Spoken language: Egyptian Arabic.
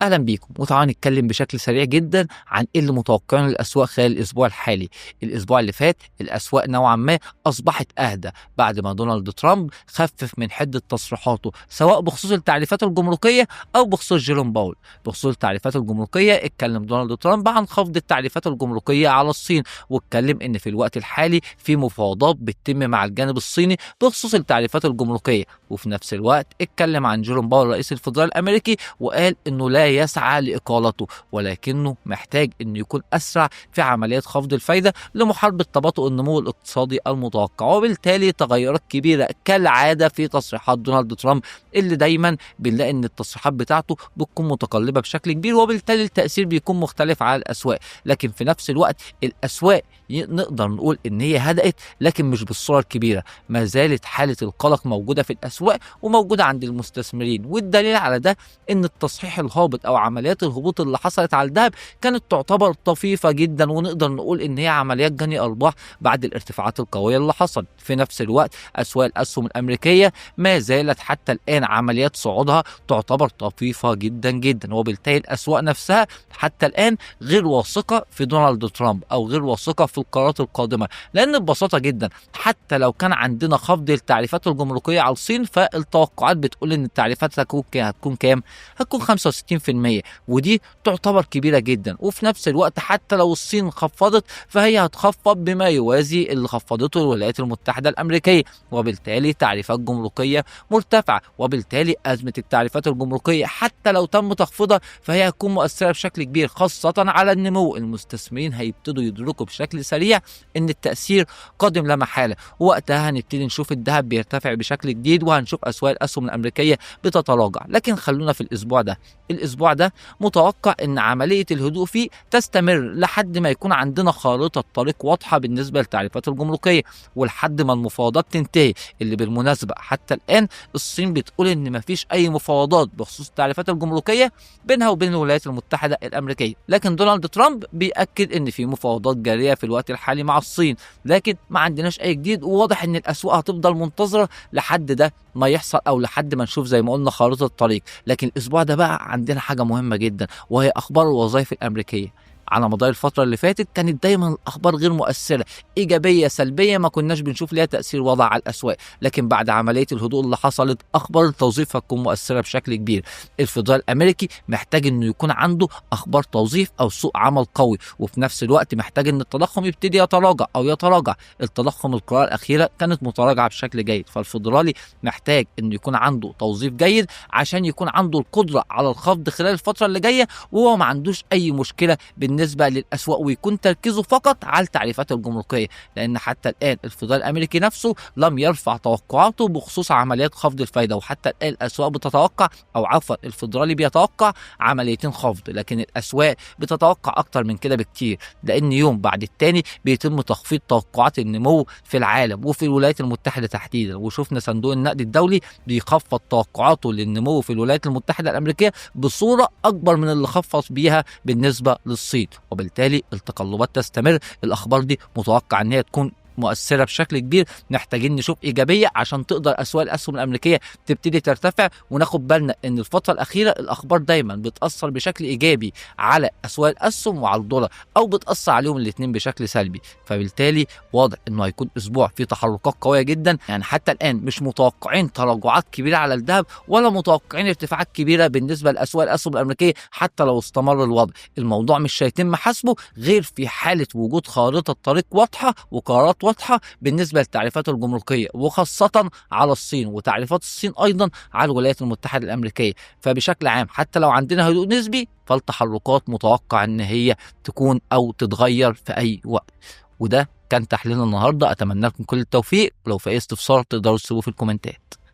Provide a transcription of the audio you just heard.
اهلا بيكم، وتعالوا نتكلم بشكل سريع جدا عن ايه اللي متوقعينه للاسواق خلال الاسبوع الحالي. الاسبوع اللي فات الاسواق نوعا ما اصبحت اهدى بعد ما دونالد ترامب خفف من حده تصريحاته، سواء بخصوص التعريفات الجمركيه او بخصوص جيروم باول. بخصوص التعريفات الجمركيه اتكلم دونالد ترامب عن خفض التعريفات الجمركيه على الصين، واتكلم ان في الوقت الحالي في مفاوضات بتتم مع الجانب الصيني بخصوص التعريفات الجمركيه. وفي نفس الوقت اتكلم عن جيروم باول رئيس الفدرالي الامريكي وقال انه لا يسعى لإقالته، ولكنه محتاج انه يكون اسرع في عمليات خفض الفايدة لمحاربة تباطؤ النمو الاقتصادي المتوقع. وبالتالي تغيرات كبيرة كالعادة في تصريحات دونالد ترامب، اللي دايما بنلاقي ان التصريحات بتاعته بتكون متقلبة بشكل كبير، وبالتالي التاثير بيكون مختلف على الاسواق. لكن في نفس الوقت الاسواق نقدر نقول ان هي هدأت، لكن مش بالصورة الكبيرة. ما زالت حاله القلق موجودة في الاسواق وموجودة عند المستثمرين، والدليل على ده ان التصحيح الهابط او عمليات الهبوط اللي حصلت على الذهب كانت تعتبر طفيفة جدا، ونقدر نقول ان هي عمليات جني ارباح بعد الارتفاعات القوية اللي حصلت. في نفس الوقت اسواق الاسهم الامريكية ما زالت حتى الان عمليات صعودها تعتبر طفيفة جدا جدا، وبالتالي الاسواق نفسها حتى الان غير واثقة في دونالد ترامب او غير واثقة في القرارات القادمة، لان ببساطة جدا حتى لو كان عندنا خفض التعريفات الجمركيه على الصين، فالتوقعات بتقول ان التعريفات هتكون كام؟ هتكون 65%، ودي تعتبر كبيرة جدا. وفي نفس الوقت حتى لو الصين خفضت فهي هتخفض بما يوازي اللي خفضته الولايات المتحدة الامريكية، وبالتالي تعريفات جمركيه مرتفعة، وبالتالي ازمة التعريفات الجمركيه حتى لو تم تخفيضها فهي هتكون مؤثرة بشكل كبير خاصة على النمو. المستثمرين هيبتدوا يدركوا بشكل سريع ان التاثير قادم لا محالة، ووقتها هنبتدي نشوف الذهب بيرتفع بشكل جديد، وهنشوف اسواق الاسهم الامريكية بتتراجع. لكن خلونا في الاسبوع ده، الاسبوع ده متوقع ان عملية الهدوء فيه تستمر لحد ما يكون عندنا خارطة طريق واضحة بالنسبة للتعريفات الجمركيه، ولحد ما المفاوضات تنتهي، اللي بالمناسبة حتى الان الصين بتقول ان مفيش اي مفاوضات بخصوص التعريفات الجمركيه بينها وبين الولايات المتحدة الامريكية. لكن دونالد ترامب بيأكد ان في مفاوضات جارية في الوقت الحالي مع الصين، لكن ما عندناش اي جديد، وواضح ان الاسواق هتفضل منتظره لحد ده ما يحصل او لحد ما نشوف زي ما قلنا خارطة الطريق. لكن الاسبوع ده بقى عندنا حاجة مهمة جدا، وهي اخبار الوظائف الامريكية. على مدار الفترة اللي فاتت كانت دايما الأخبار غير مؤثرة، إيجابية سلبية، ما كناش بنشوف ليها تأثير واضح على الأسواق. لكن بعد عملية الهدوء اللي حصلت أخبار التوظيف هتكون مؤثرة بشكل كبير. الفدرالي الأمريكي محتاج إنه يكون عنده أخبار توظيف أو سوق عمل قوي، وفي نفس الوقت محتاج إن التضخم يبتدي يتراجع أو يتراجع. التضخم القراءة الأخيرة كانت متراجعة بشكل جيد، فالفدرالي محتاج إنه يكون عنده توظيف جيد عشان يكون عنده القدرة على الخفض خلال الفترة اللي جاية، وهو ما عندوش أي مشكلة بالنسبة للأسواق، ويكون تركيزه فقط على التعريفات الجمركية، لأن حتى الآن الفدرالي الأمريكي نفسه لم يرفع توقعاته بخصوص عمليات خفض الفايدة، وحتى الآن الأسواق بتتوقع أو عفوا الفدرالي بيتوقع عمليتين خفض، لكن الأسواق بتتوقع أكتر من كده بكتير، لأن يوم بعد التاني بيتم تخفيض توقعات النمو في العالم وفي الولايات المتحدة تحديدا. وشفنا صندوق النقد الدولي بيخفض توقعاته للنمو في الولايات المتحدة الأمريكية بصورة أكبر من اللي خفض بيها بالنسبة للصين، وبالتالي التقلبات تستمر. الأخبار دي متوقع أن هي تكون مؤثرة بشكل كبير، محتاجين نشوف إيجابية عشان تقدر أسواق الأسهم الأمريكية تبتدي ترتفع. وناخد بالنا إن الفترة الأخيرة الأخبار دايما بتأثر بشكل إيجابي على أسواق الأسهم وعلى الدولار، أو بتأثر عليهم الاثنين بشكل سلبي، فبالتالي واضح إنه هيكون أسبوع فيه تحركات قوية جدا. يعني حتى الآن مش متوقعين تراجعات كبيرة على الذهب ولا متوقعين ارتفاعات كبيرة بالنسبة لأسواق الأسهم الأمريكية حتى لو استمر الوضع. الموضوع مش هيتم حسبه غير في حالة وجود خارطة طريق واضحة وقرارات واضحة بالنسبة للتعريفات الجمركية، وخاصة على الصين وتعريفات الصين أيضا على الولايات المتحدة الأمريكية. فبشكل عام حتى لو عندنا هدوء نسبي فالتحركات متوقع أن هي تكون أو تتغير في أي وقت. وده كان تحليلنا النهاردة، أتمنى لكم كل التوفيق، ولو في أي استفسار تقدروا تسيبوه في الكومنتات.